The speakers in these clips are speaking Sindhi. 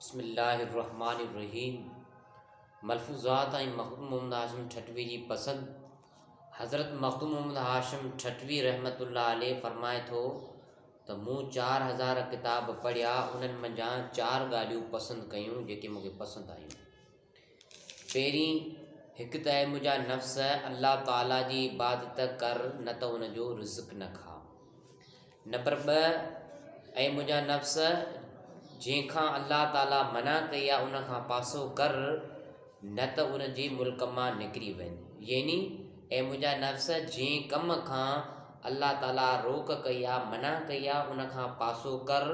بسم الله الرحمٰن الرحيم ملفوظات ۽ مخدوم محمد هاشم ٺٽوي جي پسند حضرت مخدوم محمد هاشم ٺٽوي رحمة الله عليه فرمائي ٿو ته مون 4000 ڪتاب پڙهيا انهن منجهان چار ڳالهيون پسند ڪيون جيڪي مون کي پسند آيون پهرين هڪ ته اي منهنجا نفس الله تعاليٰ جي عبادت ڪر نه ته ان جو رزق نه کاء. نمبر ٻه اي منهنجا نفس جنهن کان الله تعاليٰ منع ڪئي آهي ان کان پاسو ڪر نه ته ان جي ملڪ مان نڪري وڃ يعني اي منهنجا نفس جنهن ڪم کان الله تعاليٰ روڪ ڪئي آهي منع ڪئي آهي ان کان پاسو ڪر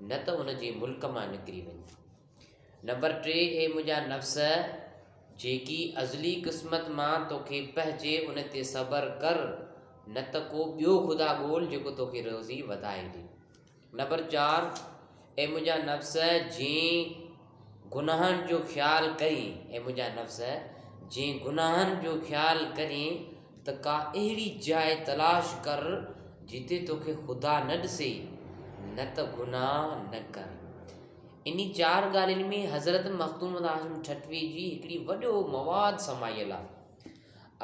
نه ته ان جي ملڪ مان نڪري وڃ. نمبر ٽي، اي منهنجا نفس! جيڪي ازلي قسمت مان توکي پهچي ان تي صبر ڪر، نه ته ڪو ٻيو خدا ڳول جيڪو توکي روزي وڌائي ڏي. نمبر چار، اي منهنجا نفس! جنهن گناهن جو خيال ڪرين، اي منهنجا نفس! جنهن گناهن جو خيال ڪرين ته ڪا اهڙي جاء تلاش ڪر جتي توکي خدا نه ڏسي، نه ته گناهه نه ڪر. انهي چار ڳالهين ۾ حضرت مخدوم محمد هاشم ٺٽوي جي هڪڙي وڏو مواد سمايل آهي.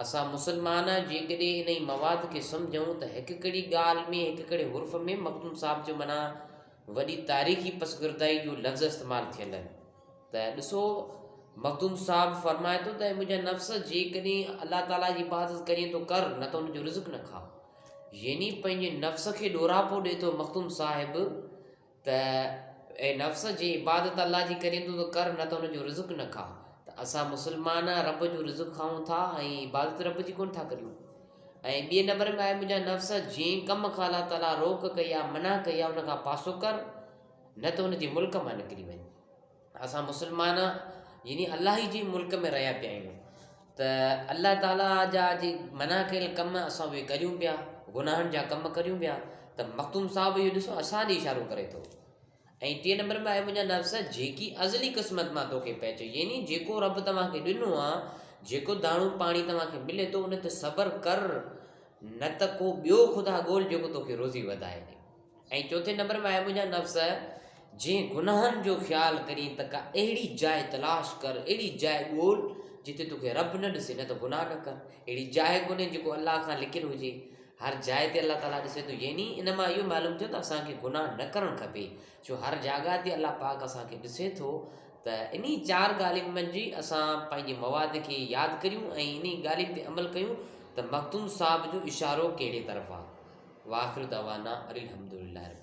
اسان مسلمان جيڪڏهن انهي مواد کي سمجهون ته هڪ هڪڙي ڳالهه ۾ هڪ هڪڙي حرف ۾ مخدوم صاحب جو معنيٰ وڏي تاريخي پسگردائي جو لفظ استعمال ٿيل آهن ته ڏسو مخدوم صاحب فرمائي ٿو ته منهنجا نفس جيڪڏهن الله تعاليٰ جي عبادت ڪرين ٿو ڪر نه ته ان جو رزق نه کاء يعني پنهنجي نفس کي ڏوراپو ڏي ٿو مخدوم صاحب ته اي نفس! جي عبادت الله جي ڪرين ٿو ته ڪر نه ته ان جو رزق نه کاء ته اسان مسلمان رب جو رزق کائون ٿا ۽ عبادت رب جي ڪونه ٿا ڪريون ۽ ٻئي نمبر ۾ آهي منهنجا نفس جنهن ڪم کان الله تعاليٰ روڪ ڪئي آهي منع ڪئي آهي ان کان پاسو ڪر نه ته ان جي ملڪ مان نڪري وڃ اسان مسلمان يعني الله ئي جي ملڪ ۾ رهيا پيا آهيون ته الله تعاليٰ جا جي منع ڪيل ڪم اسان اهي ڪريون پيا گناهن جا ڪم ڪريون پيا ته مخدوم صاحب اهو ڏسو اسان ڏي اشارو ڪري ٿو ۽ ٽئين نمبر ۾ آهي منهنجا نفس جيڪي ازلي قسمت مان توکي پهچي يعني جيڪو رب توهان کي ڏنو آ جيڪو داڻو پاڻي توهان کي ملي ٿو ان تي صبر ڪر نه ته ڪو ٻيو خدا ڳول جيڪو توکي روزي وڌائي ڏي ۽ چوٿين نمبر ۾ آهي منهنجا نفس جنهن گناهن جو خيال ڪرين ته ڪا اهڙي جاء تلاش ڪر، اهڙي جاء ڳول جتي توکي رب نه ڏسي، نه ته گناهه نه ڪر. اهڙي جاء ڪونهي جيڪو الله کان لڪيل هجي. هر جاء تي الله تعاليٰ ڏسي ٿو. يعني ان مان اهو معلوم ٿيو ته اسان کي گناهه نه ڪرڻ کپي، ڇو هر جاڳهه تي الله پاڪ اسان کي ڏسي ٿو ته انهي چار ڳالهين منجهه اسان پنهنجي مواد کي ياد ڪريون ۽ انهي ڳالهين تي عمل ڪيون ته مخدوم صاحب جو اشارو ڪهڙي طرف آهي. واخر دعوانا ان الحمد لله رب.